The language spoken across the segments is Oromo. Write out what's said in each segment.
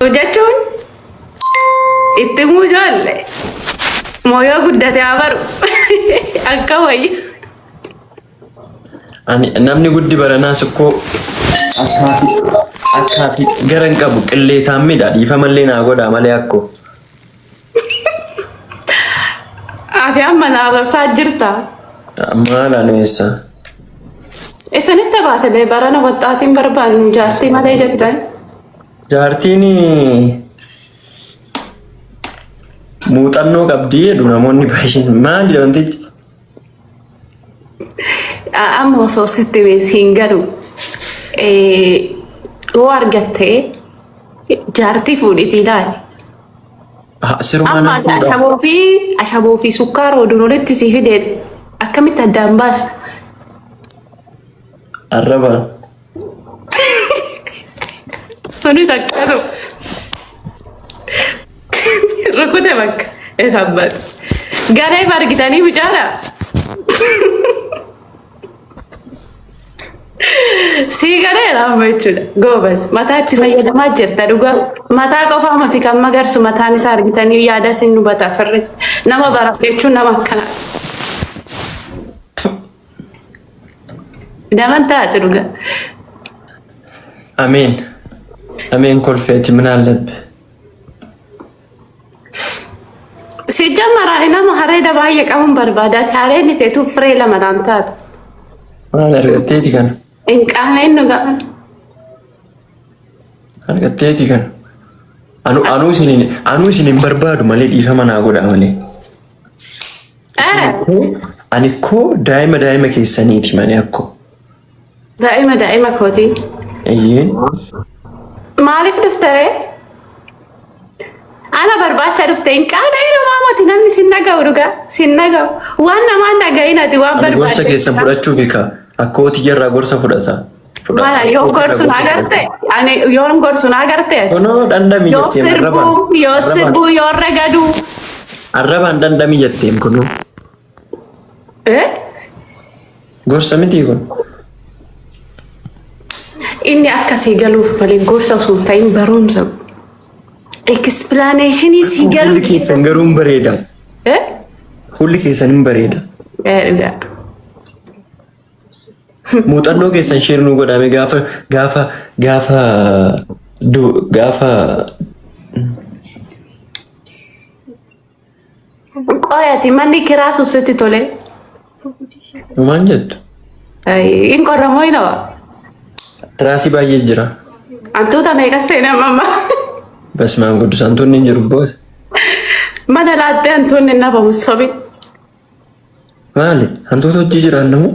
Jechuun itti himuu ijoollee mooyoo guddate haa baru akka wayya. Ani namni guddi baranaas ikkoo akkaafi akkaafi gara hin qabu qilleetaan midha dhiifamallee naa godhaa malee akkoo. Ati amma na arrabsaa jirta. Maal anu eessa? Isinitti baase bee barana waxxaatiin barbaannu jaartii malee jettan. Jaartiin muuxannoo qabdi jedhu namoonni baay'een maali wantichi? Amma osoo sitti bees hin galu. Yoo argatte jaartii fuudhitii ilaali. Sirumaa Amma nan fuudha. ashaboo fi sukkaara oduun walitti si fide akkamitti addaan baasta? Arrabaan. Sunis akkasuma. Rukute bakka eetabbat. Garee argitanii mucaadha. Sii galeera amma jechuudha. Goobas mataa itti fayyadamaa jirta dhugaa. Mataa qofaa miti kan magarsu mataan isaa argitanii yaada sin hubata sirriitti. Nama bara jechuun nama akkana. Naman taate dhugaa. Ameen. Ameen kolfeeti ምን አለብህ? Sijjamara nama hareeda baay'ee qabuun barbaadaati. Hareedni teetuu firee lama naan taatu. Maal argatteeti kana? Hin qaameen dhugaa. Argatteeti kana. Anu anuu isiniin anuu isin hin barbaadu malee dhiifama naa godhaa malee. Ani koo daa'ima daa'ima keessaniiti malee akkoo. Daa'ima daa'ima kooti. Eeyyeen. Maaliif dhuftaree? Ana barbaacha dhufte hin qaana yeroo maamoti namni sin dhaga'u dhugaa sin dhaga'u. Waan namaan dhagahin ati waan Ani gorsa barbaadde. keessan fudhachuufi ka akkootii jarraa gorsa fudhata. Maala yoo gorsu na agarte ani yoon gorsu na agarte. Kunoo dhandhami Yoo jetteem arrabaan. sirbuu yoo sirbuu yoo ragaduu. Arrabaan dhandhami jetteem kunoo. Eh? Gorsa miti kun. Inni akkasii galuuf malee gorsa osoo hin ta'in barumsa. Explanation si Fuulli galuuf. keessan garuu hin bareeda. Eh? Fuulli keessan hin bareeda. Eh, dhugaa. Muuxannoo keessan share nuu godhame gaafa gaafa gaafa du gaafa. Qoyati manni kiraa sun sitti tole. Maal jettu? Hin qorramoo hin hawa. Tiraasii baay'ee jira. Hantuuta meeqa seenaa mamma? Basmaan guddus hantuunni hin jiru boos. Mana laattee hantuunni hin dhabamu sobi. Maali? Hantuuta hojii jiraan namu?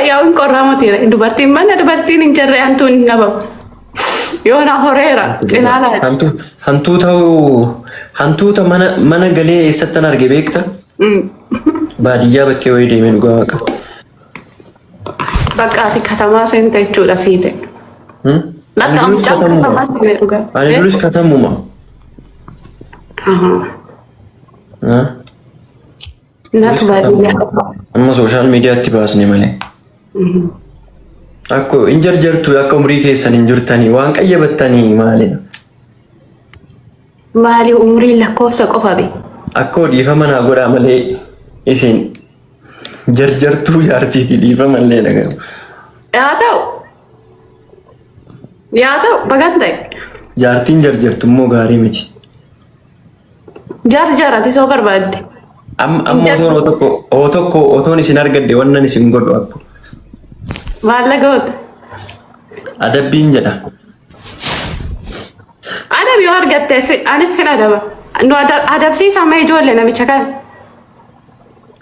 Yaa hin qorramuti. Dubartiin mana dubartiin hin jirre hantuun hin dhabamu. Yoo na horeera cinaa laata. Hantuuta hantuuta mana mana galee eessattan arge beekta? Baadiyyaa bakkee wayii deemee dhugaa waaqa. Bakka ati katamaa seente jechuudha siite. Ani Bakka durus mucaan katamuma. katamaa seente dhugaa. Ani durus katamuma. Ha? Natu baadiyyaa. Amma social mediatti baasne malee. Akko hin jarjartu, akka umurii keessan hin jirtanii waan qayyabattanii maalidha? Maali umriin lakkoofsa qofa be. Akkoo dhiifama naa godhaa malee isin jarjartuu jaartiiti dhiifama illee dhagahu. Yaa ta'u. Yaa ta'u bagan ta'e. Jaartiin jarjartu immoo gaarii miti. Jarjara ati soo barbaadde. Amma amma otoon oo tokko oo tokko otoon isin argadde wannan isin godhu akko. Maallaqa goota. Adabbiin jedha. Adab yoo argatte anis sin adaba. Nu adabsiisa amma ijoollee namicha kana.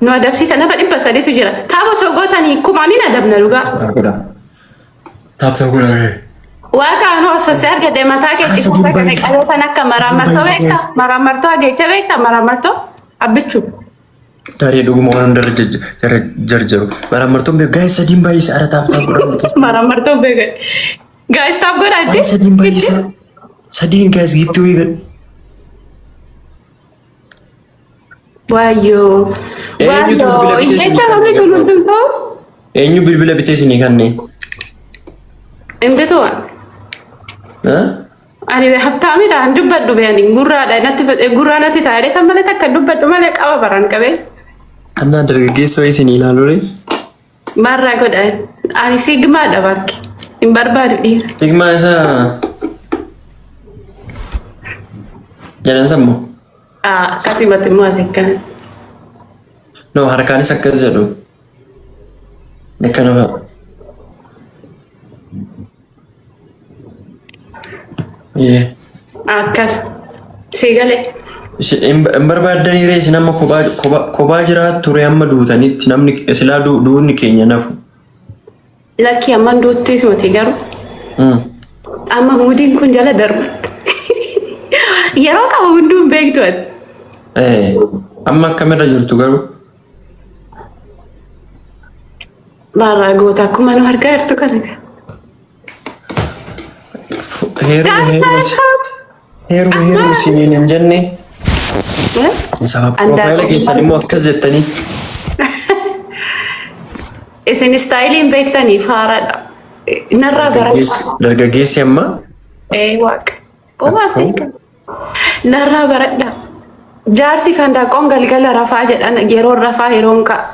Nu adabsiisa nama 300tu jira. Tapha osoo gootanii kumaaniin adabna dhugaa. Godha. Tap tap godha. Waaqa anu osoo si argadde mataa kee xiqqoo kana qabatan akka maraamartoo beekta. Maraamartoo ageecha beekta maraamartoo abbichuu. Tarii dhuguma waan hundarra jarjaru. Maraamartoon beeku guys sadiin baay'isa ara tap tap godha. Maraamartoo beeka. Guys, tap godhaatti. Sadiin baay'isa. Sadiin guys giiftii wayii gad. Waayyoo. Eenyutu bilbila Waayyoo. bitee Iyyeecha isinii namni kanne kun garuu? hundumtuu. Eenyu bilbila bitee isinii kanne? Hin bitu. Ha? Ani habtaamidha an dubbadhu beeyani gurraadha natti fedhe gurraa natti taa'ee kan malee takka dubbadhu malee qaba baran qabee. Annaa dargaggeessa wayii isin ilaalu ree? Maarraa godha ani sigmaadha bakki hin barbaadu dhiira. Sigmaa isa jedhan sammoo. Akkasumatti immoo ati akkana. No harkaanis akkas jedhu. Akkana fa'a. Yee. Akkas. Si galee. Isin hin barbaaddanii ree isin amma kophaa kophaa kophaa jiraattu ree amma duutanitti namni silaa duunni keenya nafu. Lakkii amman duuttis miti garuu. Amma muudiin kun jala darbutti. Yeroo qaba hunduu hin beektu ati. Eh, amma akkamirra jirtu garuu? Baarraa goota akkuma nu argaa jirtu kana. Heeruma heeruma heeruma heeruma isiniin hin jenne. Sababa piroofaayila keessan immoo akkas jettanii. Isin istaayiliin beektanii faaraadha. Narraa baradha. Dargaggeessi ammaa. Ee waaqa. Homaa beekan. Narraa baradha. Jaarsi fandaaqoon galgala rafaa jedhan yeroon rafaa yeroon ka'a.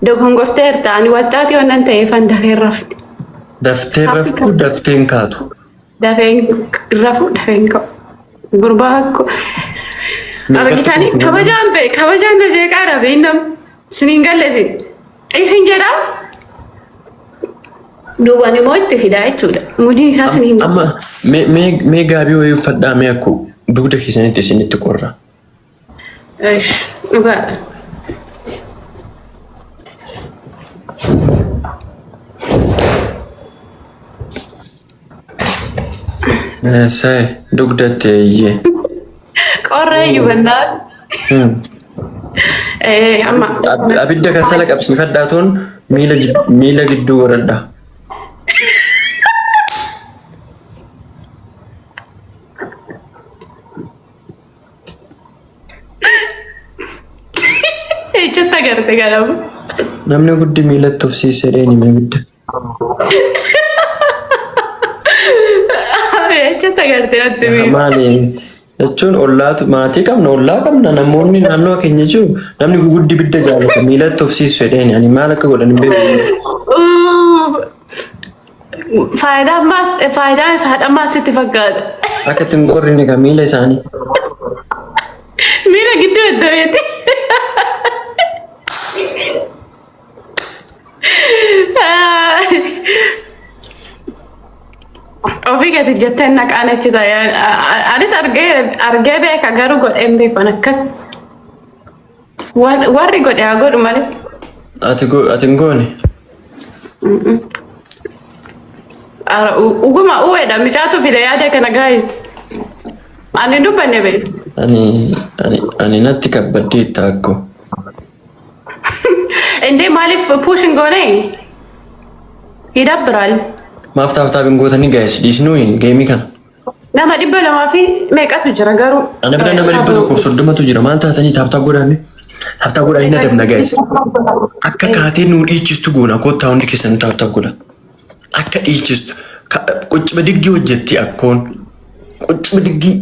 Dogongorteerta ani waxxaatii wannan ta'eef an dafeen rafne. Daftee raftu dafteen kaatu. Dafeen rafu dafeen ka'u. Gurbaa akko. Argitanii kabajaan bee kabajaan na jeeqaa dha beeknam. Isiniin galle isin. Isin jedhaa. Duubaan immoo itti fidaa jechuudha. Mudiin isaa isin hin Amma mee mee mee gaabii wayii uffadhaa mee akku dugda keessanitti isinitti qorra. Eish, dhugaadha. Meesee dugdatti eeyyee. Qorra iyyuu bannaan. Amma Abidda kasala qabsiifadhaa toon miila miila gidduu godhadhaa. Ejjatti agarte galamu. Namni guddi miilatti of siisee hime abidda. Ejjatti agarte natti miila. Maali jechuun ollaatu maatii qabna ollaa qabna namoonni naannoo keenya jiru namni guguddi ibidda jaalata miilatti of siisu jedheen ani maal akka godhan hin beeku. Faayidaan maas faayidaan isaa dhammaa sitti fakkaata. Akka ittiin qorrine kan miila isaanii. Miila gidduu eddameeti. Ofii gadi jettee naqaan achi ta'e. Anis argee argee beeka garuu godhee hin beeku akkas. Warri godhe haa godhu malee. Ati ati hin goone. Uguma uweedha micaatu fide yaada kana guys. Ani hin dubbanne bee. Ani ani ani natti kabbaddeetta akko. Indee maaliif push hin goone? Yidabbiral. Maaf taap taap hin gootanii guys dhiisnuu geemii kana. Nama 200 fi meeqatu jira garuu. Ana bira nama 130tu jira maal taatanii taap taap godhaame? Taap taap godhaa hin adabna guys. Akka kaatee nuu dhiichistu goona kottaa hundi keessan taap taap godha. Akka dhiichistu quccima diggii hojjetti akkoon quccima diggii.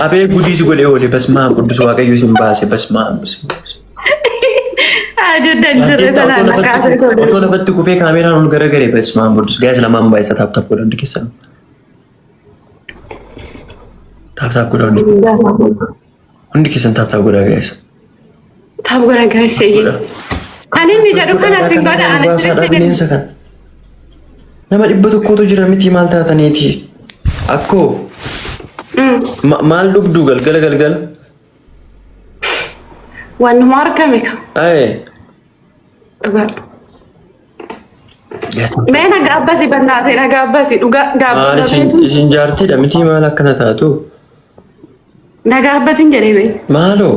Abee gudii si godhee oole basmaa quddus waaqayyo isin baase basmaa. Ajajjan sirrii tanaan maqaa Otoo lafatti kufee kaameeraan ol garagare basmaa quddus gaas lamaan baay'isa taap taap godha hundi keessan. Taap taap godha hundi. Hundi keessan taap taap godha gaas. Taap godha gaas. Ani inni jedhu kana sin godha ani Baasaadha bineensa kana. Nama 100tu jira miti maal taataniiti? Akkoo maal dhugdu galgala galgala? Wannuma argame ka. Ayee. Dhugaa. Mee na gaabbasi bannaate na gaabbasi dhugaa Maal gaabbata isin beetu. isin jaartiidha miti maal akkana taatu? Na gaabbatin jedhee bee. Maaloo?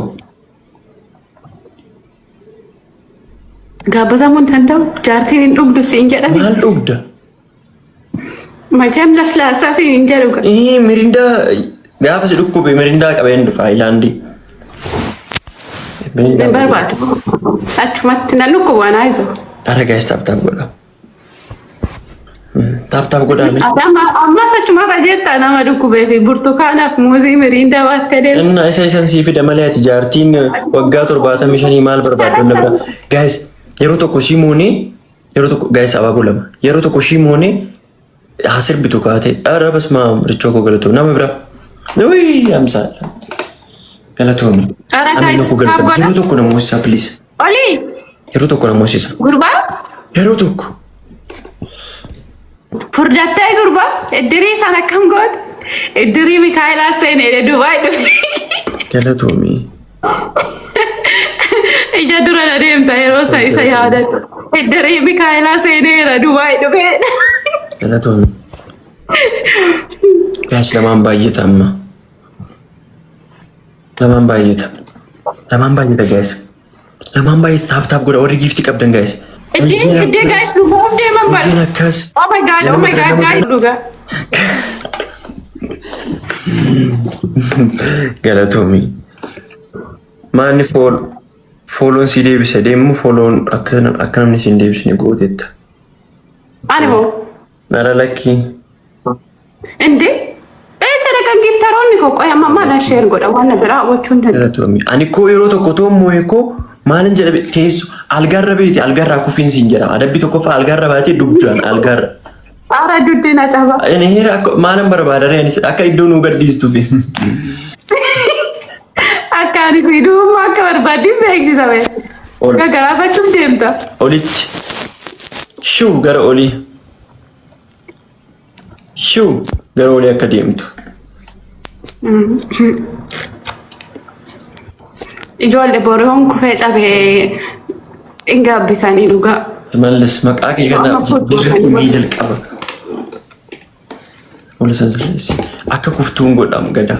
Gaabbatamuu hin danda'u. Jaartiin hin dhugdu siin jedhani. Maal dhugda? Macheem laslaasaa siin hin jedhu. Ii mirindaa gaafa si dhukkube mirindaa qabeen dhufa Ayilaandii. Hin barbaadu. Achumatti nan dhukkuba naa iso. Ara gaayis taap taap godha. Tap tap godhaame. Ammas achumarra jirta nama dhukkubee fi burtukaanaaf muuzii miriindaa baattee deemu. Inna isa isan sii fida malee ati jaartiin waggaa 75 maal barbaaddu inni bira. Guys, yeroo tokko ishii moonee, yeroo tokko guys, abaaboo lama, yeroo tokko ishii moonee haa sirbitu kaate. Ara basmaa richoo koo galatoo nama bira. Uy, amsaa galatoomi. Ara Amiin guys, koo tap galatoomi. godha. Yeroo tokko na moosisaa, please. Olii Yeroo tokko na moosisa. gurbaa Yeroo tokko. Furdattee gurbaa iddirii sana akkam goote? Iddirii Mikaa'elaa seenee Dubaay dhufe. Galatoomi. Ija dura na deemta yeroo isa isa yaadadhu. Iddirii Mikaa'elaa seeneera Dubaay dhufe. Galatoomi. Guys, lamaan baay'ata amma. Lamaan baay'ata. Lamaan baay'ata, guys. Lamaan baay'ata. Tap tap godha warri giiftii qabdan, guys. Iddeen iddee guys, dhufuuf deeman bara. Iddeen akkas. Oh my God, oh my God, guys, dhugaa. Galatoomi. Maanni follown si deebise deemu, follown akka namni si hin deebisne gootetta. Ani hoo? Nara lakkii. Inde eessa dhaqan gifteroonni koo? Qoy, amma maal share godha, waan biraa gochuu hin danda'u. Galatoomi. Ani koo yeroo tokko toon moo'e koo maalin jedha, teessu algaarra beeti, algaarraa kufiinsi hin jedhama. Adabbii tokkoffaa algaarra baatee dugdaan algaarra. Aara duddina caba. Ani heera akka maalan barbaada ree anis akka iddoo nuu gadhiistuufi. Akka ani fiidummaa akka barbaaddi beeksisame. Ol. Gaggaafachuuf deemta. Olitti. Shuu gara olii. Shuu gara olii akka deemtu. Ijoollee boriyoon kufee cabee hin gaabbisanii dhugaa. Mallis maqaa kee kana jijjiirra dhumee jalqaba. Ol san sirreessi. Akka kuftuun godhamu gada.